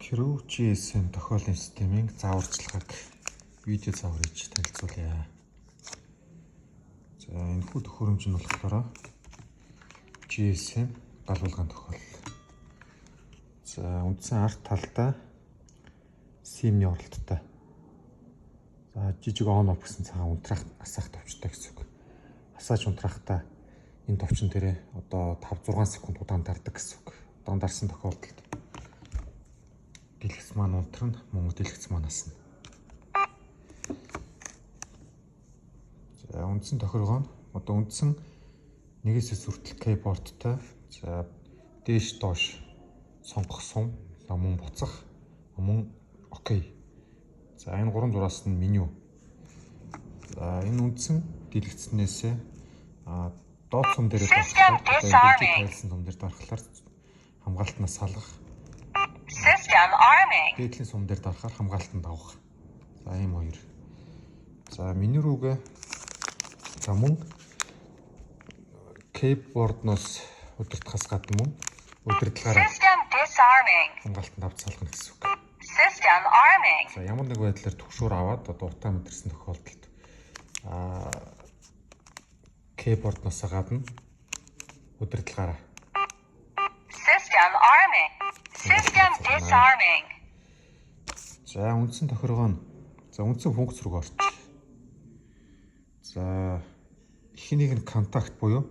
Crew GSM тохиолын системийн зааварчилгааг видео заавар хийж танилцуулъя. За, энэхүү төхөөрөмж нь болохоор GSM гал булгаан тохиолдол. За, үндсэн ард талдаа SIM-ний оролттой. За, жижиг on off гэсэн цагаан унтраах асаах товчтой гэсэн үг. Асааж унтраахтаа энэ товчон дээрээ одоо 5 6 секунд удаан дардаг гэсэн үг. Удаан дарсан тохиолдолд дэлгэц маань унтрна, мөн дэлгэц маань асна. За, үндсэн тохиргоо нь одоо үндсэн нэгээс сүртэл keyboard-тай. За, дээш доош сонгох сум, за мөн буцах, мөн окей. За, энэ гурван зураас нь меню. За, энэ үндсэн дэлгэцнээсээ доод сум дээрээ дарахлаар, тайлсан сум дээр дарахлаар хамгаалтнаас салгах. System arming. Дээдлийн сум дээр дарахаар хамгаалтанд авах. За, ийм хоёр. За, меню рүүгээ за мөн keyboard-ноос удирдахаас гадна мөн удирдлагаараа System disarming. хамгаалтанд авч салгана гэсэн үг. System arming. За, ямар нэг байдлаар түгшүүр аваад одоо утаа мэдэрсэн тохиолдолд keyboard-ноос гадна удирдлагаараа System arming. System disarming. За, үндсэн тохиргоо нь за үндсэн функц рүү орчих. За, эхнийг нь контакт буюу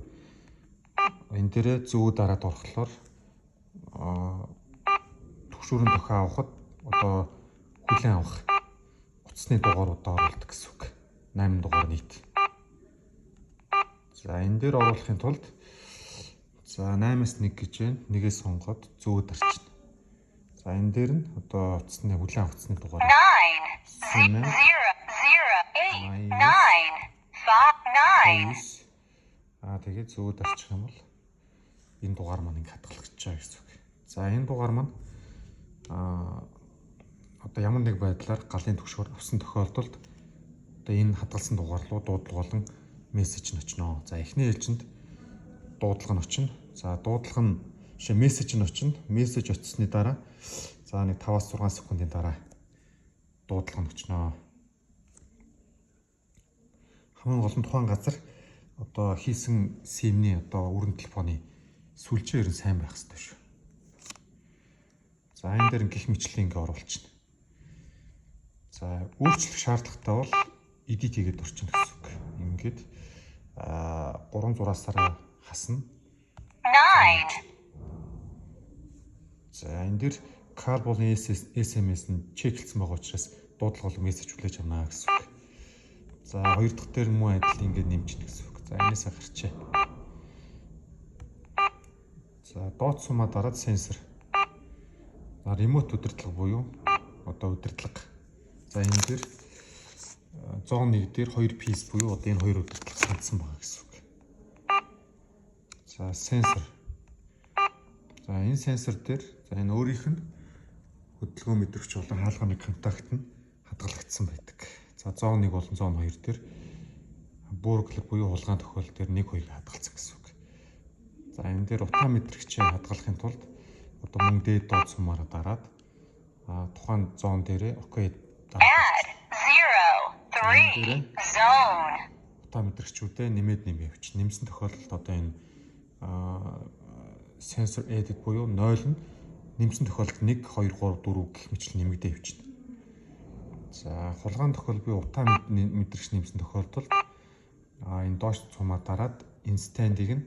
энэ дээрээ зүү дараад орохлоор түгшүүрийн дохио авахад одоо хүлээн авах утасны дугааруудаа оруулдаг гэсэн үг. 8 дугаар нийт. За, энэ дээр оруулахын тулд за 8-аас 1 гэж байна. Нэгээ сонгоод зүү дарчна. За, энэ дээр нь одоо утасны хүлээн авах утасны дугаар 9 7 0 0 8 9 9 5 9. 9. Тэгээд зүү дарчих юм бол энэ дугаар маань ингэ хадгалагдаж байгаа гэсэн үг. За, энэ дугаар маань одоо ямар нэг байдлаар галын түгшүүр авсан тохиолдолд одоо энэ хадгалсан дугаар руу дуудлага болон мессеж нь очно. За, эхний ээлжинд дуудлага нь очно. За, дуудлага нь шээ мессеж нь очно. Мессеж очсны дараа за нэг 5-6 секундын дараа дуудлага нь очно. Хамгийн гол нь тухайн газар одоо хийсэн SIM-ний одоо өрн телефоны сүлжээ ер нь сайн байх ёстой шүү. За, энэ дээр гих мэтлэн ингээ оруулчихна. За, өөрчлөх шаардлагатай бол edit хийгээд орчихно гэсэн үг. Ингээд 3 зураасаараа хасна. 9 За, энэ дээр call болон SMS нь чеклсэн байгаа учраас дуудлага болон мессеж хүлээж авна гэсэн үг. За, хоёр дахь дээр мөн адил ингээд нэмчихнэ гэсэн үг. За, энээсээ гарчээ. За, доод сумаа дараад сенсор. За, remote удирдлага буюу одоо удирдлага. За, энэ дээр зон 1 дээр 2 piece буюу одоо энэ хоёр удирдлага хандсан байгаа гэсэн үг. За, сенсор. За, энэ сенсор дээр за энэ өөрийнх нь хөдөлгөөн мэдрэгч болон хаалганы контакт нь хадгалагдсан байдаг. За, зон 1 болон зон 2 дээр burglar буюу хулгайн тохиолдол дээр 1 2 хадгалсан гэсэн үг. За, энэ дээр утаа мэдрэгчээ хадгалахын тулд одоо мөн дээд доод сумаараа дараад тухайн зон дээрээ окей дарах. Add 0 3 zone. Утаа мэдрэгчүүдээ нэмээд нэмээ явчих. Нэмсэн тохиолдолд одоо энэ sensor added буюу 0 нь нэмсэн тохиолдолд 1 2 3 4 гэх мэтлэн нэмэгдээ явчихна. За, хулгайн тохиол буюу утаа мэдрэгч нэмсэн тохиолдолд энэ доош цумаа дараад instant-ыг нь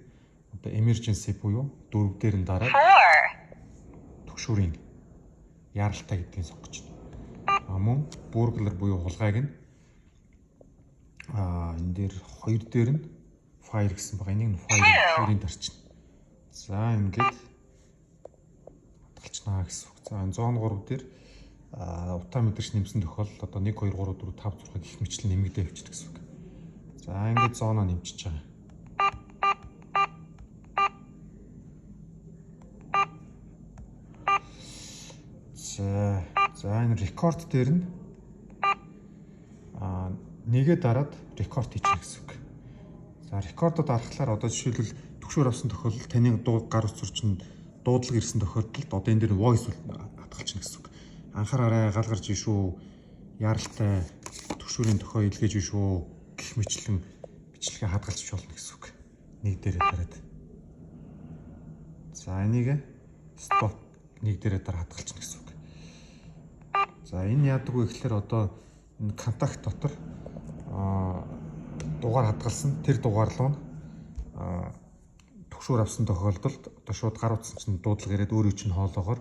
одоо emergency буюу 4 дээр нь дараад 4 түгшүүрийн яаралтай гэдгийг сонгож байна. Мөн burglar буюу хулгайг нь энэ дээр 2 дээр нь fire гэсэн байгаа. Энийг нь fire хоёрын дарчна. За, ингээд хадгалчихнаа гэсэн үг. За, энэ зон 3 дээр утаа мэдрэгч нэмсэн тохиолдолд одоо 1 2 3 4 5 6 гэх мэтлэн нэмэгдээ явчихдаг гэсэн үг. За, ингээд зоноо нэмчихэж байгаа. За, энэ рекорд дээр нь нэгээ дараад рекорд хийчих гэсэн үг. За, рекордод дарахлаар одоо жишээлбэл түгшүүр авсан тохиолдолд таны дуу гар утас руу чинь дуудлага ирсэн тохиолдолд одоо энэ дээр voice хадгалчихна гэсэн үг. Анхаараарай, гал гарч шүү. Яаралтай түгшүүрийн дохио илгээж шүү гэх мэтлэн бичлэгээ хадгалж болно гэсэн үг. Нэг дээрээ дараад. За, энийг stop нэг дээрээ дараа хадгалчихна гэсэн үг. За, энэ яадаг вэ гэхээр одоо энэ контакт дотор дугаар хадгалсан тэр дугаар руу түгшүүр авсан тохиолдолд одоо шууд гар утсан чинь дуудлага ирээд өөрөө чинь хоолоогоор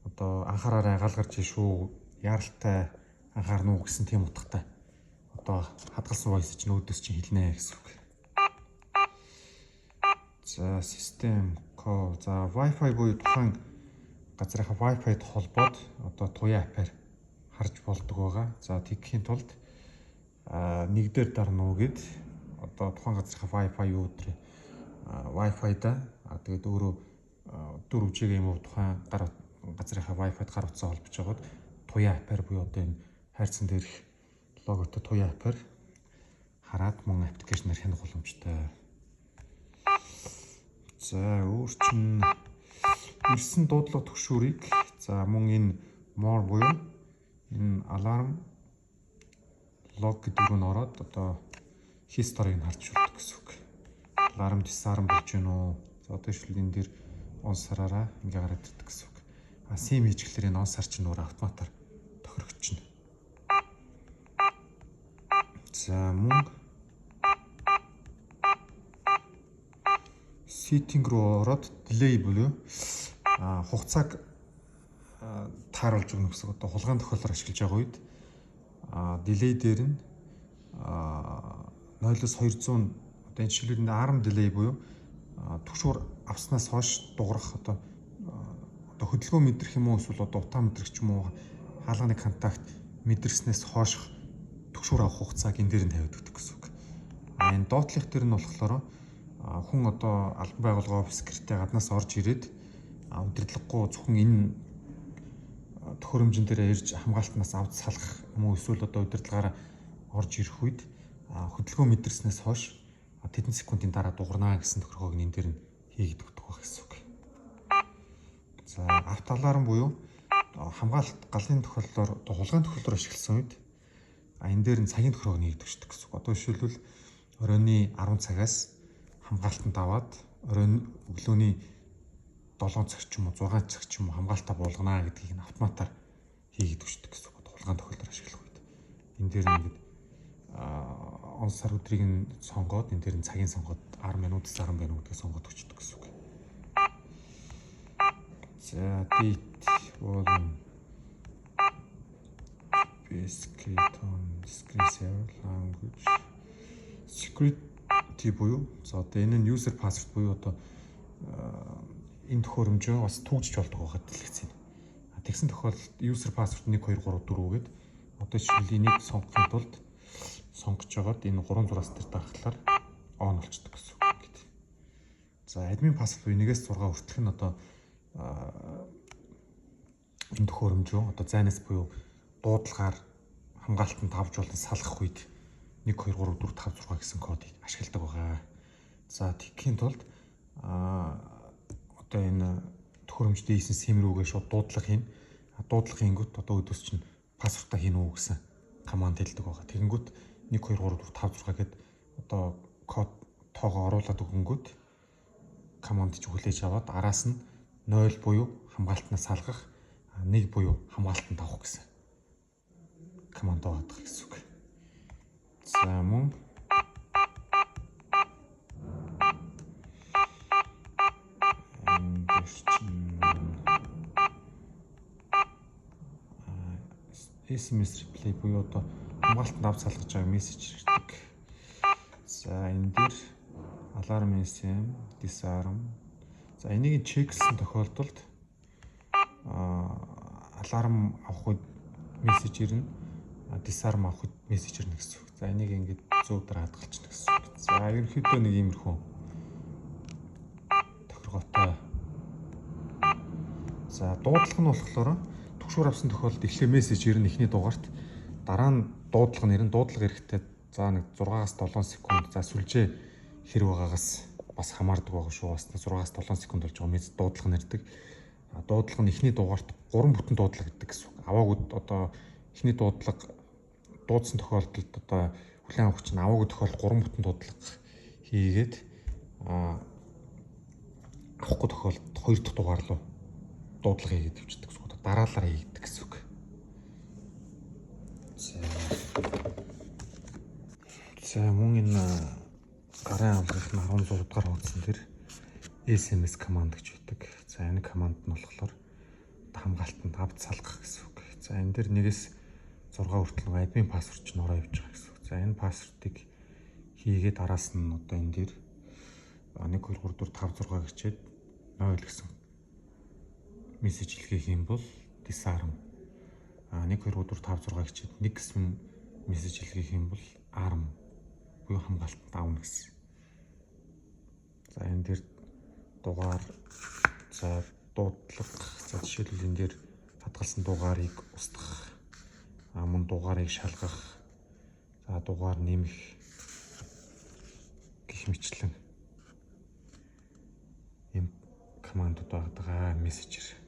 одоо анхаараарай, гал гарч шүү, яаралтай анхаарна уу гэсэн тийм утгатай одоо хадгалсан voice чинь өөдөөс чинь хэлнэ гэсэн үг. За, system call, за, Wi-Fi буюу тухайн газрынхаа Wi-Fi-д холбоод одоо Tuya app-аар харж болдог байгаа. За, тэгэхийн тулд нэг дээр дарна уу гэд одоо тухайн газрынхаа Wi-Fi юу өдрөө Wi-Fi-да тэгээд өөрөө 4G юм уу тухайн гар газрынхаа Wi-Fi-д гар утсаа холбож байгаад Tuya app-аар буюу одоо энэ хайрцан дээрх логотой Tuya app-аар хараад мөн application аар хянах боломжтой. За, өөр чин ирсэн дуудлага түгшүүрийг, за, мөн энэ more буюу энэ alarm log гэдэг рүү н ороод одоо history-г нь харж болдог гэсэн үг. Alarm disarm болж гэнэ үү? За, одоо жишээл энэ дээр он сараараа ингээ гараад ирдэг гэсэн үг. А SIM хийчихлээр энэ он сар чинь өөр автоматар тохирогдчихно. За, мөн setting руу ороод delay буюу хугацааг тааруулж өгнө гэсэн. Одоо хулгайн тохиолдолд ашиглаж байгаа үед delay дээр нь 0-оос 200, одоо энэ жишээлбэл alarm delay буюу түгшүүр авснаас хойш дуурах одоо хөдөлгөөн мэдрэх юм уу, эсвэл одоо утаа мэдрэх ч юм уу, хаалганы контакт мэдэрснээс хойш түгшүүр авах хугацааг энэ дээр нь тавиад өгдөг гэсэн үг. А энэ доотлих дээр нь болохоор хүн одоо албан байгууллага, офис, гэртээ гаднаас орж ирээд удирдлагагүй зөвхөн энэ төхөөрөмжөн дээр ирж хамгаалтнаас авч салах юм уу, эсвэл одоо удирдлагаараа орж ирэх үед хөдөлгөөн мэдэрснээс хойш тэдэн секундын дараа дуугарна гэсэн тохиргоог энэ дээр нь хийгээд өгдөг байх гэсэн үг. За, auto alarm буюу хамгаалалт галын тохиолдлоор, одоо хулгайн тохиолдолд ашигласан үед энэ дээр нь цагийн тохиргоог нэгдэг гэсэн үг. Одоо жишээлбэл оройн 10 цагаас хамгаалтанд аваад оройн өглөөний 7 цаг ч юм уу, 6 цаг ч юм уу хамгаалтаа буулгана гэдгийг нь автоматар хийгээд өгчдөг гэсэн үг. Хулгайн тохиолдолд ашиглах үед. Энэ дээр нь ингээд он сар өдрийг нь сонгоод, энэ дээр нь цагийн сонгоод 10 минут, 10 байна гэдгийг сонгоод өгчдөг гэсэн үг. За, date, volume, basic tone, screen saver, language, security буюу, за, одоо энэ нь user password буюу одоо энэ төхөөрөмжөө бас түүжиж болдог байхад дэлгэцэн. Тэгсэн тохиолдолд user password 1 2 3 4 гээд одоо жишээл энийг сонгохын тулд сонгож жагаад энэ 3 зураас дээр дарахлаар on болчдөг гэсэн үг ингээд. За, admin password буюу 1-ээс 6 хүртэлх нь одоо энэ төхөөрөмжөө одоо зайнаас буюу дуудлагаар хамгаалтанд авч болон салгах үед 1 2 3 4 5 6 гэсэн кодыг ашигладаг байгаа. За, тэгэхийн тулд одоо энэ төхөөрөмжтэй хийсэн SIM рүүгээ шууд дуудлага хийн. Дуудлага хийнгүүт одоо өдөөс чинь password аа хийн үү гэсэн команд хэлдэг байгаа. Тэгэнгүүт 1 2 3 4 5 6 гэд одоо код тоогоо оруулаад өгөнгүүт команд ч хүлээж аваад араас нь 0 буюу хамгаалтнаас салгах, 1 буюу хамгаалтанд авах гэсэн команд байгаа гэсэн үг. За, мөн энэ чинь SMS replay буюу одоо хамгаалтанд авч салгаж байгаа мессеж ирдэг. За, энэ дээр alarm SM, disarm. За, энийг check лсэн тохиолдолд alarm авах үед мессеж ирнэ. Disarm авах үед мессеж ирнэ гэсэн үг. За, энийг ингээд зөв дараа хадгалчихна гэсэн үг. За, ерөнхийдөө нэг иймэрхүү тохиргоотой. За, дуудлага нь болохоор түгшүүр авсан тохиолдолд эхлээ мессеж ирнэ эхний дугаарт. Дараа нь дуудлага нэрнэ. Дуудлага ирэхдээ за нэг 6-аас 7 секунд, за, сүлжээ хэр байгаагаас бас хамаардаг байгаа шүү. Бас 6-аас 7 секунд болж байгаа мэд дуудлага нэрдэг. Дуудлага нь эхний дугаарт 3 бүтэн дуудлага гэдэг гэсэн үг. Аваагүй одоо эхний дуудлага дуудсан тохиолдолд одоо хүлээн авахч нь аваагүй тохиолдолд 3 бүтэн дуудлага хийгээд, авахгүй тохиолдолд 2 дахь дугаар руу дуудлага хийгээд явчихдаг гэсэн үг. Дараалал хийгддэг гэсэн үг. За. За, мөн энэ гарын авлагын 16 дугаар хуудсан дээр SMS команд гэж байдаг. За, энэ команд нь болохоор хамгаалтанд авд салгах гэсэн үг. За, энэ дээр нэгээс 6 хүртэл нэг админ password чинь ороо явж байгаа гэсэн үг. За, энэ password ыг хийгээд араас нь одоо энэ дээр 1 2 3 4 5 6 гэчээд 0 гэсэн мессеж илгээх юм бол disarm, 1 2 3 4 5 6 гэчээд 1 гэсэн мессеж илгээх юм бол arm буюу хамгаалтанд авна гэсэн. За, энэ дээр дугаар, за, дуудлага, за, жишээлбэл, энэ дээр хадгалсан дугаарыг устгах, мөн дугаарыг шалгах, за, дугаар нэмэх гэх мэтчлэн ийм командууд байгаа мессежээр.